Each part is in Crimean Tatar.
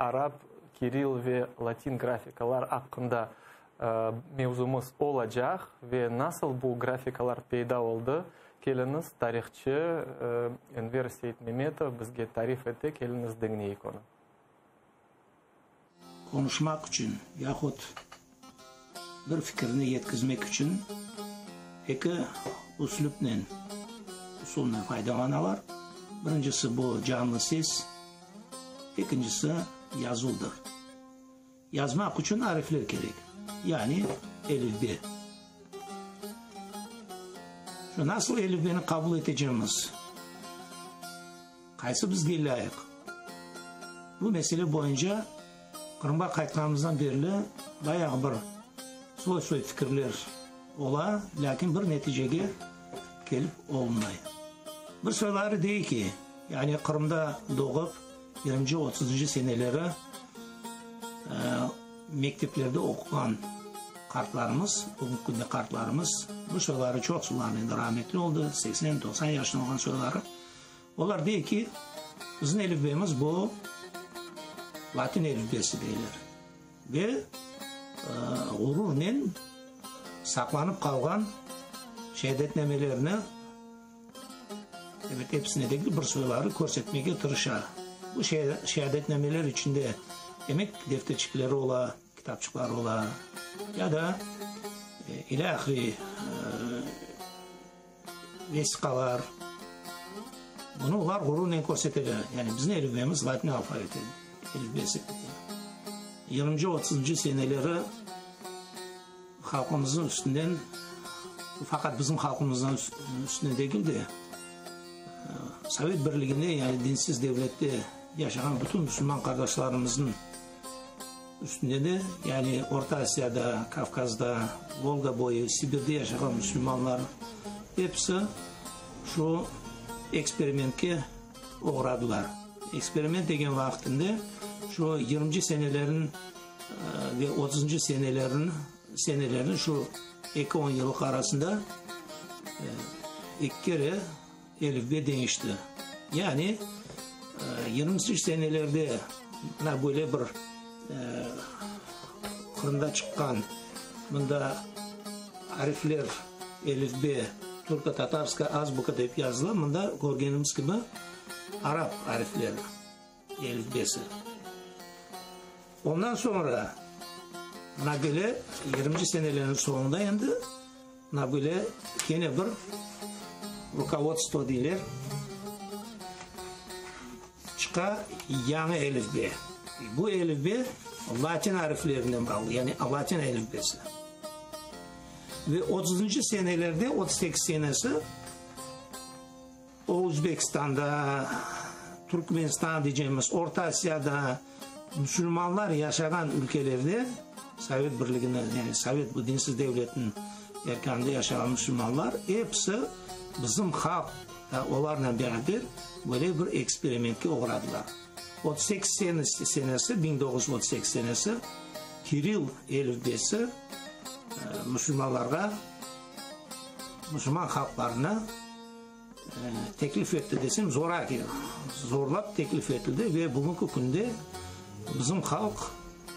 Arap, kiril ve latin grafikalar aqqında mevzumız olacaq ve nasıl bu grafikalar peyda oldı, keliñiz, tarihçı Enver Seytmemetov bizge tarif ete, keliñiz diñleyik onı. Qonuşmaq içün yahut bir fikirni yetkizmek içün eki üslüpnen, usulnen faydalanalar. Birincisi bu canlı ses, ekincisi yazuvdır. Yazmaq içün arifler kerek, yani elifbe. Şu nasıl elifbeni qabul etecemiz? Qaysı bizge lâyıq? Bu mesele boyunca Qırımğa qaytqanımızdan berli bayağı bir soy-soy fikirler ola, lâkin bir neticege kelip olunmay. Bir soyları dey ki, yani Qırımda doğıp, yirminci, otuzıncı seneleri mekteplerde oquğan qartlarımız, bugünki künde qartlarımız, bu soyları çoqsularnıñ endi rametli oldı, 80, 90 yaşında olğan soyları, Olar dey ki, bizim elifbemiz bu latin elifbesi deyler. Ve ğururnen saqlanıp qalğan şeadetnamelerni, ebet, episine degil, bir soyları körsetmege tırışa. Bu şeadetnameler içinde, demek, defterçikleri ola, kitapçıqlar ola ya da ilâhri vesiqalar. Bunı olar ğururnen körseteler. Yani bizim elifbemiz latin alfaviti, elifbesi. Yigirminci, otuzıncı seneleri halqımıznıñ üstünden, faqat bizim halqımıznıñ üstünden degil de, Sovet Birliginde, yani dinsiz devlette yaşağan bütün musulman qardaşlarımıznıñ Üstünde de, yani Orta Asiyada, Kavkazda, Volga boyu, Sibirde yaşağan musulmanlar episi şu eksperimentke oğradılar. Eksperiment degen vaqtında şu yigirminci senelerin ve otuzıncı senelerin senelerin şu eki on yıllıq arasında eki kere elifbe deñişti. Yani yigirminci senelerde mına böyle bir Qırımda çıqqan mında arifler, elifbe, Türko-tatarskaya azbuka dep yazıla, mında körgenimiz kibi arap arifleri, elifbesi. Ondan soñra mına böyle yigirminci senelerniñ soñunda endi Mına böyle kene bir rukovodstvo deyler, çıqa yañı elifbe. Bu elifbe latin ariflerinen bağlı, yani latin elifbesi. Ve otuzıncı senelerde, 38 senesi, o Özbekistanda, Türkmenistan diycemiz, Orta Asiyada musulmanlar yaşağan ülkelerde, Sovet Birliginde, yani Sovet bu dinsiz devletniñ erkânında yaşağan musulmanlar episi bizim halq da olarnen beraber böyle bir eksperimentke oğradılar. 38 senesi, 1938 senesi Kirill elifbesi musulmanlarğa, musulman halqlarına teklif etti desem, zoraki, zorlap teklif etildi ve bugünki künde bizim halq,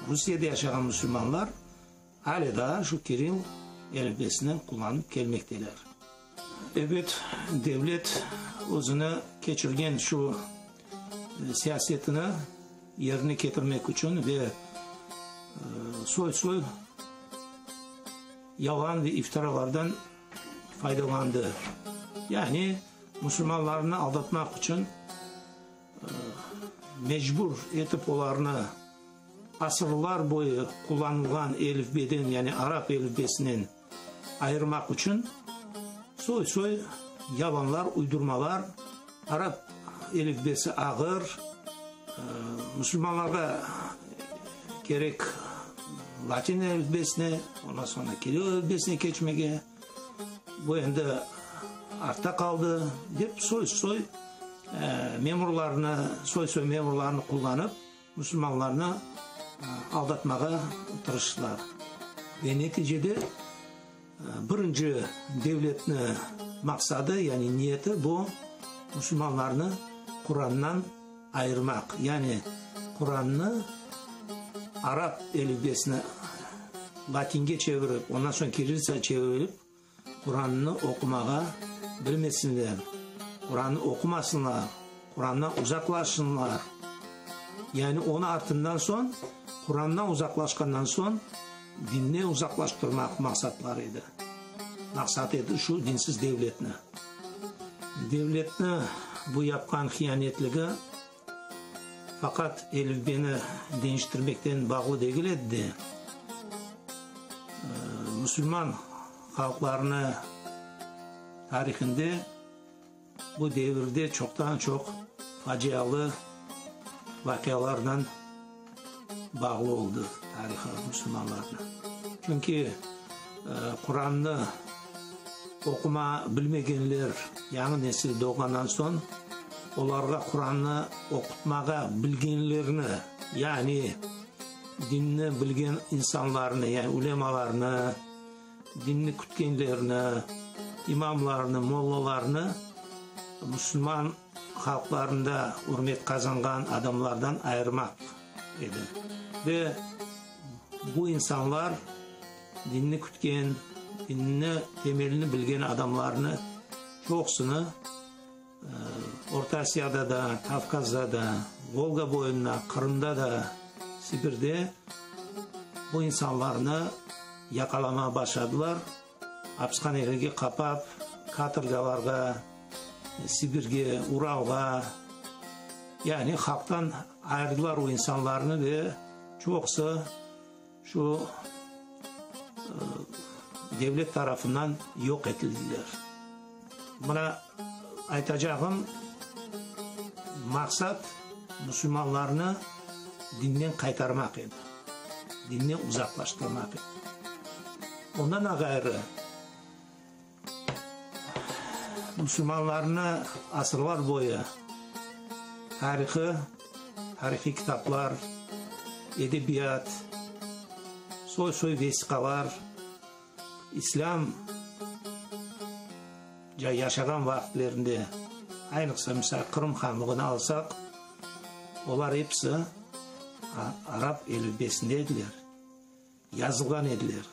Rusiyede yaşağan musulmanlar ale daa şu kirill elifbesini qullanıp kelmekteler. Ebet, devlet özüni keçirgen şu siyasetini yerine ketirmek içün ve soy-soy yalan ve iftiralardan faydalandı. Yani musulmanlarnı aldatmaq içün mecbur etip olarnı asırlar boyu qullanılğan elifbeden, yani arap elifbesinen ayırmaq içün soy-soy yalanlar, uydurmalar, arap elifbesi ağır, musulmanlarğa kerek latin elifbesine, ondan soñra kirill elifbesine keçmege, bu endi artta qaldı, dep soy-soy memurlarnı, soy-soy memurlarnı qullanıp, Musulmanlarnı aldatmağa tırıştılar ve neticede birinci devletni maqsadı, yani niyeti bu, musulmanlarnı Qurandan ayırmaq, yani. Qurannı arap elifbesine, latinge çevirip, ondan soñ kirillitsağa çevirip, Qurannı oqumağa bilmesinler, Qurannı oqumasınlar, Qurandan uzaqlaşsınlar. Yani onı artından soñ, Qurandan uzaqlaşqandan soñ, dinden uzaqlaştırmaq maqsatları edi. Maqsat edi şu dinsiz devletni. Devletni bu yapqan hiyanetligi faqat elifbeni deñiştirmekten bağlı degil edi de, musulman halqlarını tarihinde bu devirde çoqtan-çoq facialı vaqialarnen bağlı oldı tarihı musulmanlarnıñ. Çünki Qurannı oquma bilmegenler yañı nesil doğğandan soñ, olarğa Qurannı oqutmağa bilgenlerni, yani dinni bilgen insanlarnı, yani ulemalarnı, dinni kütkenlerni, imamlarnı, mollalarnı musulman halqlarında ürmet qazanğan adamlardan ayırmaq edi. Ve bu insanlar dinni kütken, dinni temelini bilgen adamlarnı çoqusını Orta Asiyada da, Kavkazda da, Volga boyunda, Qırımda da, Sibirde bu insanlarnı yaqalamağa başladılar, apishanelerge qapap, katorgalarğa, Sibirge, Uralğa, yani halqtan ayırdılar o insanlarnı ve çoqusı şu devlet tarafından yoq etildiler. Mına aytacağım maqsat musulmanlarnı dinden qaytarmaq edi, dinden uzaqlaştırmaq edi. Ondan da ğayrı, Musulmanlarnı asırlar boyu tarihı, tarihiy kitaplar, edebiyat, soy-soy vesiqalar, İslâm yaşağan vaqıtlarında, aynıqsa, misal, Qırım hanlığını alsaq, olar episi arap elifbesinde ediler. Yazılğan ediler.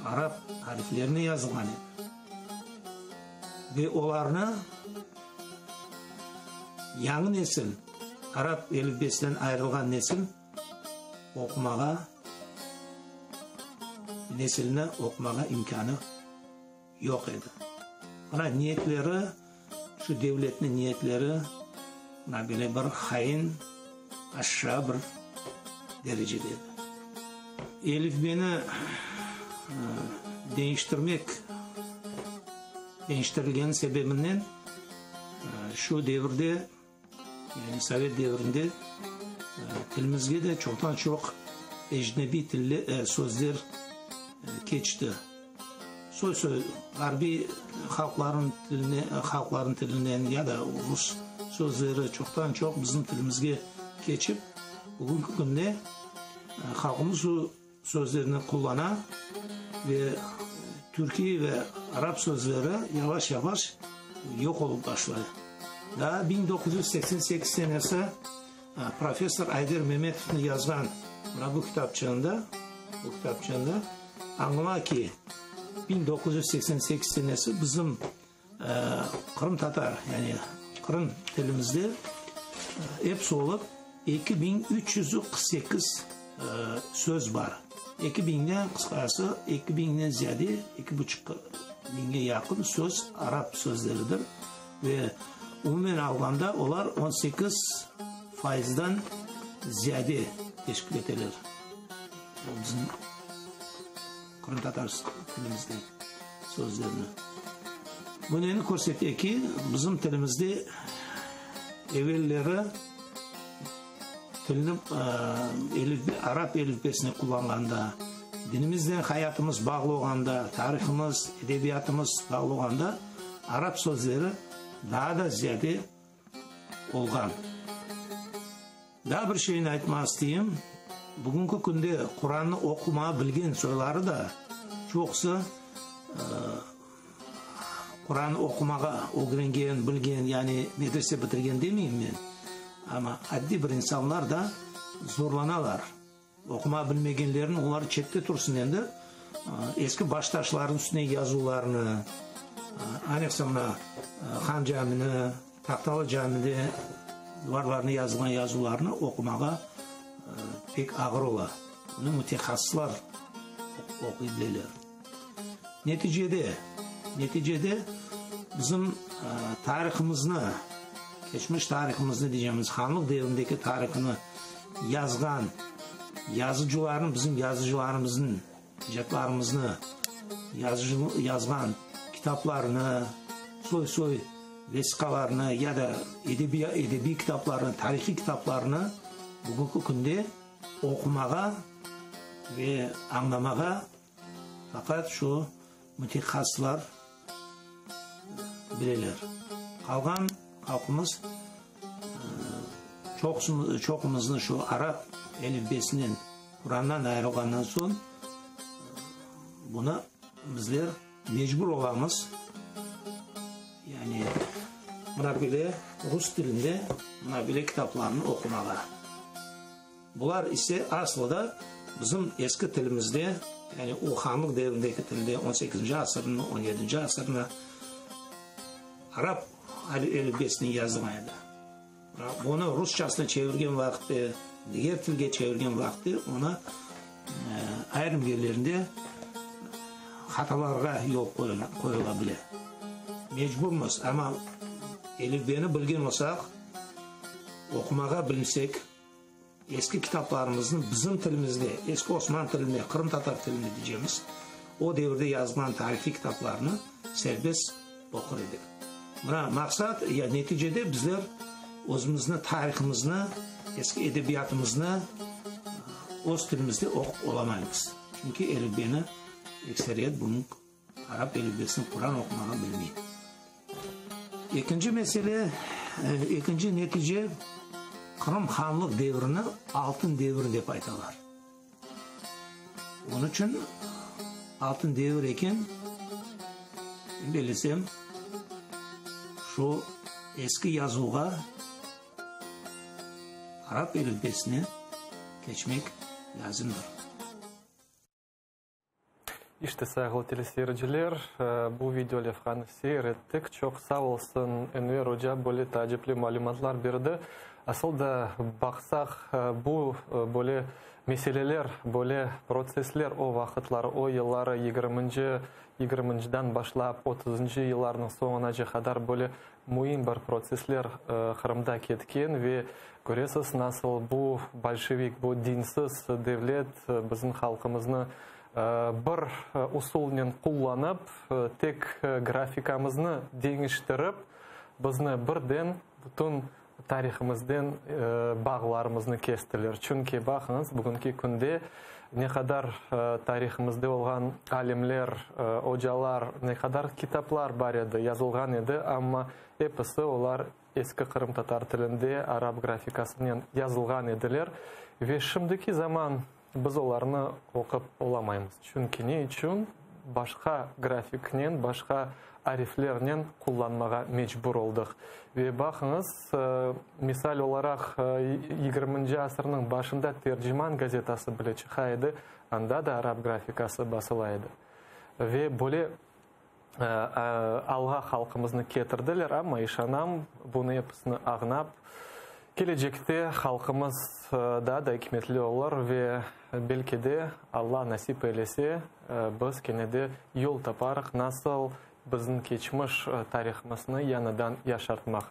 Arap ariflerine yazılğan edi. Ve olarnı yañı nesil, arap elifbesinden ayırılğan nesil oqumağa, nesilni oqumağa imkânı yoq edi. Mına niyetleri, şu devletniñ niyetleri mına böyle bir hain, aşağı bir derecede edi. Elifbeni deñiştirmek, deñiştirilgeni sebebinden şu devirde, yani sovet devirinde tilimizge de çoqtan-çoq ecnebiy tilli sözler keçti. Soy-soy ğarbiy halqlarnıñ tiline, halqlarnıñ tilinden ya da rus sözleri çoqtan-çoq bizim tilimizge keçip, bugünki künde halqımız o sözlerni qullana ve türkiy ve arap sözleri yavaş-yavaş yoq olıp başlay. Daa 1988 senesi professor Ayder Memetovnıñ yazğan mına bu kitapçığında, bu kitapçığında añıla ki, 1988 senesi bizim qırımtatar, yani qırım tilimizde episi olıp 2348 söz bar. Eki biñden, qısqası, eki biñden ziyade, eki buçuq biñge yaqın söz arap sözleridir. Ve umumen alğanda olar 18 faizdan ziyade teşkil eteler bizim qırımtatar tilimizde sözlerni. Bu neni körsete ki, bizim tilimizde evelleri tilni elifbe, arap elifbesini qullanğanda, dinimiznen hayatımız bağlı olğanda, tarihımız, edebiyatımız bağlı olğanda, arap sözleri daa da ziyade olğan. Daa bir şeyni aytmaq isteyim, bugünki künde Qurannı oqumağa bilgen soyları da çoqusı Quran oqumağa ögrengen, bilgen, yani medrese bitirgen demeyim men. Amma addiy bir insanlar da zorlanalar. Oquma bilmegenlerniñ, olar çette tursın endi, eski baştaşlarnıñ üstüne yazuvlarnı, aneksa mına Han Camini, Tahtalı Camide duvarlarına yazılğan yazuvlarnı oqumağa pek ağır ola. Bunı mütehassıslar oquy bileler. Neticede, neticede bizim tarihımıznı, keçmiş tarihımıznı diycemiz, hanlıq devrindeki tarihını yazğan yazıcılarnıñ, bizim yazıcılarımıznıñ icatlarımıznı, yazğan kitaplarını, soy-soy vesiqalarını ya da edebiy kitaplarını, tarihiy kitaplarını bugünki künde oqumağa ve añlamağa faqat şu mütehassıslar bileler. Qalğan halqımız çoqumıznı şu arap elifbesinen Qurandan ayırılğandan soñ bunı bizler mecbur olamız, yani mına böyle rus tilinde mına böyle kitaplarnı oqumağa. Bular ise aslı da bizim eski tilimizde, yani o hanlıq devrindeki tilde, on sekizinci asırnı, on yedinci asırnı arap elifbesinen yazılğan edi. Bunı rusçasına çevirgen vaqıtte, diger tilge çevirgen vaqıtte onı ayırım yerlerinde hatalarğa yol qoyula bile. Mecburmız, amma elifbeni bilgen olsaq, oqumağa bilsek, eski kitaplarımıznı bizim tilimizde, eski osman tilinde, qırımtatar tilinde diycemiz, o devirde yazılğan tarihiy kitaplarnı serbest oqur edik. Mına maqsat, ya neticede bizler özümizni tarihımıznı, eski edebiyatımıznı öz tilimizde oqup olamaymız. Çünki elifbeni ekseriyet bunıñ arap elifbesini Quran oqumağa bilmey. Ekinci mesele, ekinci netice, Qırım hanlıq devrini altın devir dep aytalar. Onıñ içün altın devir eken, men bellesem, şu eski yazuvğa, arap elifbesine keçmek lâzimdir. İşte, sayğılı teleseyirciler, bu video levhanı seyir ettik. Çoq sağ olsun Enver oca, böyle taacipli malümatlar berdi. Asıl da, baqsaq, bu böyle meseleler, böyle protsessler o vaqıtları, o yılları, yigirminci, yigirminciden başlap otuzıncı yıllarnıñ soñunace qadar böyle müim bir protsessler Qırımda ketken ve köresiz, nasıl bu bolşevik, bu dinsiz devlet bizim halqımıznı bir usulnen qullanıp, tek grafikamıznı deñiştirip, bizni birden bütün tarihımızden bağlarımıznı kestiler. Çünki, baqıñız, bugünki künde ne qadar tarihımızda olğan alimler, ocalar, ne qadar kitaplar bar edi, yazılğan edi, amma episi olar eski qırımtatar tilinde, arap grafikasınen yazılğan ediler. Ve şimdiki zaman biz olarnı oqup olamaymız. Çünki ne içün? Başqa grafiknen, başqa ariflernen qullanmağa mecbur oldıq. Ve baqıñız, misal olaraq, yigirminci asırnıñ başında Terciman gazetası bile çıqa edi, anda da arap grafikası basıla edi. Ve böyle alğa halqımıznı ketirdiler, amma işanam, bunı episini añlap, kelecekte halqımız daa da ikmetli olur ve belki de, Alla nasip eylese, biz kene de yol taparıq, nasıl bizim keçmiş tarihımıznı yañıdan yaşartmaq.